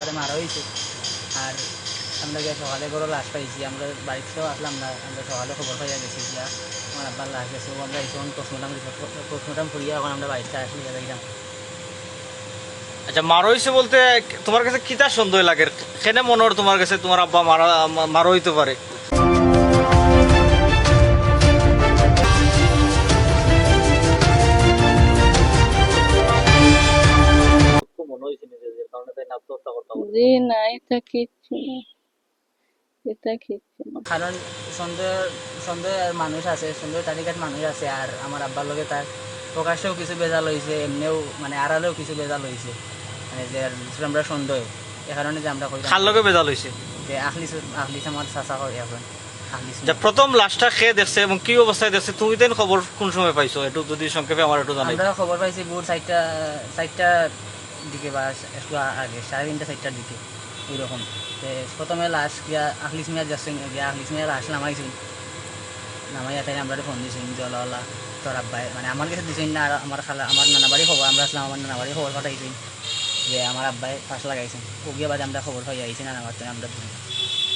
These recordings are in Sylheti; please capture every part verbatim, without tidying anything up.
তারে মারা অইছে। আর আমরা গিয়া সকালে ঘরো লাশ পাইছি, আমরা বাড়িত তো আছলাম না, আমরা সকালে খবর পাইয়া গেছি গিয়া আমার আব্বার লাশ গেছে, ও আমরা এখন পোস্টমর্টম রিপোর্ট, পোস্টমর্টম করিয়া এখন আমরা বাড়িত আসি, যাইতাম। আচ্ছা, মারা অইছে বলতে তুমার গেছে কিতা সন্দেহ লাগের? কেনে মনে অর তুমার গেছে তুমার আব্বা মারা, মা-, মারা অইতো পারে? মনে অইছে নিজে যে কারণে তাই আত্মহত্যা করতে পারে। জি না, এটা কিচ্ছু না, এটা কিচ্ছু না। কারণ সন্দেহ, সন্দেহের মানুষ আছে, সন্দেহ তালিকাত মানুষ আছে, আর আমার আব্বার লগে তার প্রকাশ্যেও কিছু বেজাল অইছে, এমনেও মানে আড়ালেও কিছু বেজাল অইছে, মানে যে আমরা সন্দেহ, এ কারণে যে আমরা কইলাম কার লগে বেজাল অইছে? যে আখলিস, আখলিস আমার চাচা হয় এখন, আখলিস যে প্রথম লাশটা কে দেখছে এবং কি অবস্থায় দেখছে, তুমি তেন খবর কোন সময় পাইছো? একটু যদি সংক্ষেপে আমার একটু জানাই। আমরা খবর পাইছি ভোর চারটা, চারটা দিকে বা একটু আগে, সাড়ে তিনটা চারটার দিকে ওইরকম। তে প্রথমে লাশ গিয়া আখলিস মিয়া যাচ্ছেন, গিয়া আখলিস মিয়া লাশ নামাইছেন, নামাইয়া তাই আমরা ফোন দিয়েছেন যে ওলা ওলা তোর আব্বায়, মানে আমার কাছে দিয়েছেন না, আর আমার খালা, আমার নানা বাড়ি খবর, আমরা আসলাম আমার নানা বাড়ি খবর পাঠাইছেন যে আমার আব্বায় ফাঁস লাগাইছেন। ও গিয়া বাদে আমরা খবর পাই আইছি নানা বাড়ি, আমরা ধরি।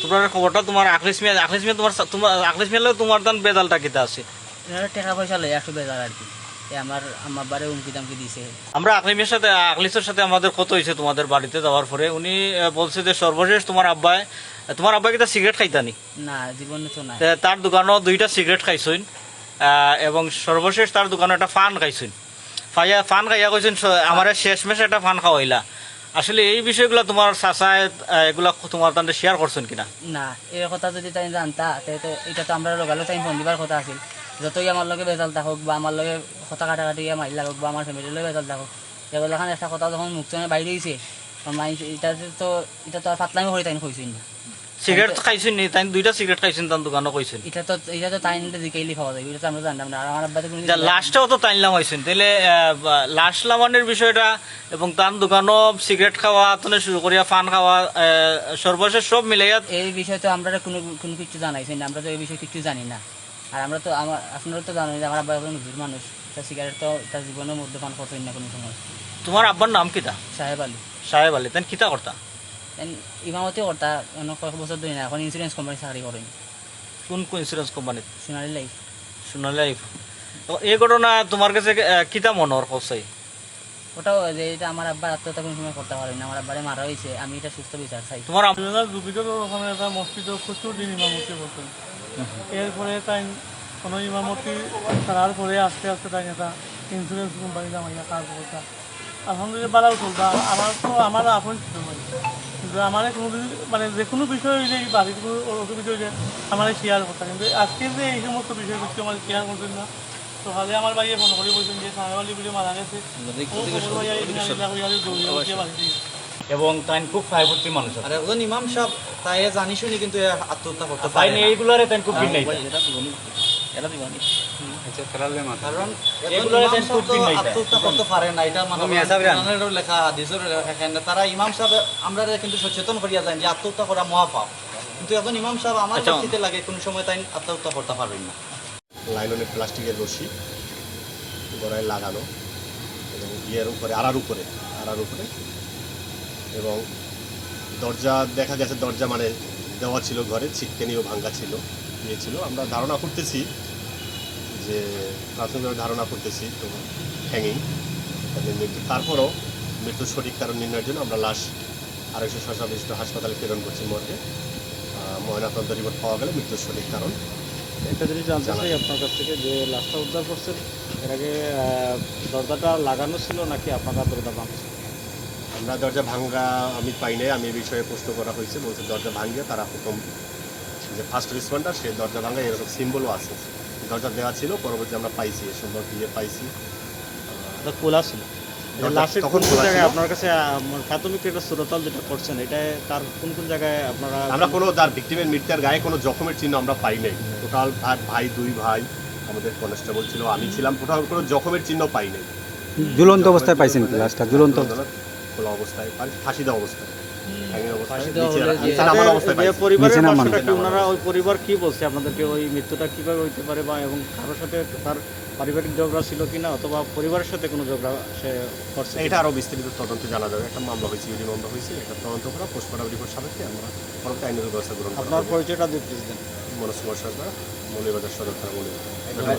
তোমরা খবরটা তুমার আখলিস মিয়া, আখলিস মিয়া তুমার সা-, তুমার আখলিস মিয়ার লগে তুমার তান বেজালটা কিতা আছে? এরা টাকা পয়সা লয় একটু বেজাল আর কি। এ আমার, আমার বারে হুমকি দামকি দিছে। আমরা আখলিমের সাথে, আখলিসের সাথে আমাদের কথা হয়েছে তোমাদের বাড়িতে যাওয়ার পরে। উনি, আহ, বলছে যে সর্বশেষ তোমার আব্বায়, তোমার আব্বায় কিতা সিগারেট খাইতা নি? না, জীবনে তো নাই। তে তার দোকানো দুইটা সিগারেট খাইছইন, আহ, এবং সর্বশেষ তার দোকানো একটা পান খাইছইন। পাইয়া, পান খাইয়া কইছইন, "স-, আমারে শেষমেশ একটা পান খাওয়াইলা।" আসলে এই বিষয়গুলা তোমার চাচায়, আহ, এগুলা তোমার তানরে শেয়ার করছইন কিনা? না, এই কথা যদি তাই জানতা, তে তো, এটা তো আমরা লগালগ তাই ফোন দিবার কথা আছিল। যতই আমার লগে বেজাল থাকুক বা আমার লগে কথা কাটাকাটি ইয়া মাইর লাগুক বা আমার ফ্যামিলির লগে বেজাল থাকুক, এগুলা খান একটা কথা যখন মুখ থেকে বাইরে হইছে, তো মাইন-, এটা তো, এটা তো আর ফাতলামি করে তাই কইছইন না। সিগারেট খাইছইন নি? তাই দুইটা সিগারেট খাইছইন, তার দোকানো কইছইন। এটা তো, এটা তো তাই নিতে জিকাইলে পাওয়া যায়, এটা তো আমরা জানতাম না। আর আমার আব্বা তো কোনো যা, লাস্টে অত তাইন লামাইছইন, তাইলে, আহ, বা-, লাশ লামানির বিষয়টা এবং তার দোকানো সিগারেট খাওয়া, তনে শুরু করিয়া পান খাওয়া, আহ, সর্বশেষ সব মিলাইয়া এই বিষয়ে তো আমরা কোনো, কোনো কিছু জানাইছি না, আমরা তো এই বিষয়ে কিছু জানি না। আর আমরা তো, আমার, আপনারা তো জানেন যে আমার আব্বা একজন হুজুর মানুষ, তা সিগারেট তো তার জীবনে মদ্যপান করতেন না কোনো সময়। তোমার আব্বার নাম কিতা? সাহেব আলী। সাহেব আলী, তাই কিতা করতা? তাই ইমামতি করতা, অনেক কয়েক বছর ধরে না, এখন ইন্স্যুরেন্স কোম্পানি চাকরি করেন। কোন, কোন ইন্স্যুরেন্স কোম্পানিত? সোনালী লাইফ। সোনালী লাইফ। তো এই ঘটনা তোমার কাছে, আহ, কিতা মনে অর, কও চাই? ওটাও যে এটা আমার আব্বার আত্মহত্যা কোনো সময় করতে পারেন না, আমার আব্বারে মারা হয়েছে, আমি এটা সুস্থ বিচার চাই। তোমার আম- দুই হাজার দুই সালে ওখানে একটা মসজিদে প্রচুর দিন ইমামতি করতেন। এরপরে তাই কোনো ইমামতি ছাড়ার পরে আস্তে আস্তে তাই একটা ইন্স্যুরেন্স কোম্পানি জামাইয়া কাজ করতাম। আলহামদুলিল্লাহ, ভালো চলতো। আ-, আমার তো, আমার আপন ছিল ভাই, কিন্তু আমার কোনো দিন, মানে, যে কোনো বিষয় হইলে এই বাড়ির কোনো অসুবিধা হইলে আমার শেয়ার করতাম, কিন্তু আজকে যে এই সমস্ত বিষয়বস্তু আমার শেয়ার করতেন না। তো কালকে আমার ভাইয়ে ফোন করে বলছেন যে সাহেব আলী বুলে মারা গেছে। ও খবর পাইয়া এই দিন আমি যা করি, আমি দৌড়ে উঠে বাড়িতে গেছি। এবং তাইন খুব প্রায়বর্তী মানুষ আর আছে। একজন ইমাম সাহেব, তাই জানি শুনি কিন্তু এ আত্মহত্যা করতে তাই পারে নেই, না। এইগুলারে তাইন খুব ভিন্ন। এটা দিবানি, এটা দিবানি। আচ্ছা, তাহলে মাথা। কারণ একজন এগুলারে ইমাম তাইন সাহেব খুব তো ভিন্ন এটা। আত্মহত্যা করতে পারে না, এটা মানে মিয়া সাহেব জানেন। কোরআনেরও লেখা, হাদিসেরও লেখা, এখানে তারা ইমাম সাহেব আমরা কিন্তু সচেতন করিয়া যান যে আত্মহত্যা করা মহাপাপ, কিন্তু একজন ইমাম সাহেব আমার আচ্ছা। দৃষ্টিতে লাগে কোনো সময় তাই আত্মহত্যা করতে পারবেন না। লাইলনের প্লাস্টিকের রশি গলায় লাগানো এবং ইয়ের উপরে, আড়ার উপরে, আড়ার উপরে। এবং দরজা দেখা গেছে, দরজা মানে দেওয়া ছিল ঘরে, ছিটকেনিও ভাঙ্গা ছিল, ইয়ে ছিল। আমরা ধারণা করতেছি যে, প্রাথমিকভাবে ধারণা করতেছি তো হ্যাঙ্গিং। তাদের মৃত্যু, তারপরও মৃত্যুর সঠিক কারণ নির্ণয়ের জন্য আমরা লাশ আড়াইশো ছয়শো বিশিষ্ট হাসপাতালে প্রেরণ করছি মর্গে। আহ, ময়নাতদন্ত রিপোর্ট পাওয়া গেলে মৃত্যুর সঠিক কারণ একটা জিনিস জানতে জানা চাই যাবে। আপনার কাছ থেকে, যে লাশটা উদ্ধার করছেন, এর আগে, আহ, দরজাটা লাগানো ছিল নাকি আপনারা দরজা ভাঙছেন? আমরা দরজা ভাঙ্গা আমি পাই নাই, আমি এই বিষয়ে প্রশ্ন করা হয়েছে, বলছে দরজা ভাঙিয়ে তারা প্রথম যে ফার্স্ট রেসপন্ডার, সে দরজা ভাঙা, এরকম সিম্বলও আছে। দরজা দেওয়া ছিল, পরবর্তী আমরা পাইছি, এ সম্পর্কে ইয়ে পাইছি। এটা খোলা ছিল। দরজা লাশে তখন কোন খোলা জায়গায় ছিল। আপনার কাছে, আহ, মানে প্রাথমিক একটা সুরতাল যেটা করছেন, এটা তার কোন কোন জায়গায় আপনারা আমরা কোনো তার ভিকটিমের, মৃতার গায়ে কোনো জখমের চিহ্ন আমরা পাই নাই। হুম। টোটাল তার ভাই, দুই ভাই, আমাদের কনস্টেবল ছিল, আমি ছিলাম, টোটাল কোনো জখমের চিহ্ন পাই নাই। ঝুলন্ত অবস্থায় পাইছেন কি লাশটা? ঝুলন্ত অবস্থায়। খোলা অবস্থায়, ফাঁসি দেওয়া অবস্থায়। ভাঙা অবস্থায় ফাঁসি দেওয়া নিচে হলে রাখা- যে নিচে তাদের নামানো অবস্থায় যে পাইছি। পরিবারের নিচে পাশ নামানো থেকে কি অবস্থায়। ওনারা, ওই পরিবার কি বলছে আপনাদেরকে, ওই মৃত্যুটা কিভাবে হইতে পারে বা এবং কারোর সাথে তার পারিবারিক ঝগড়া ছিল কিনা অথবা পরিবারের সাথে কোনো ঝগড়া সে করছে এটা কিনা? আরও বিস্তারিত তদন্তে জানা যাবে। একটা মামলা হয়েছে, ইডি মামলা হয়েছে, এটা তদন্ত করা, পোস্টমর্টম রিপোর্ট সাপেক্ষে আমরা পরবর্তী আইনি ব্যবস্থা গ্রহণ করা আপনার হবে। পরিচয়টা দিয়ে প্লিজ দেন। মনোজ কুমার সরকার, মৌলভীবাজার সদর থানা মৌলভীবাজার।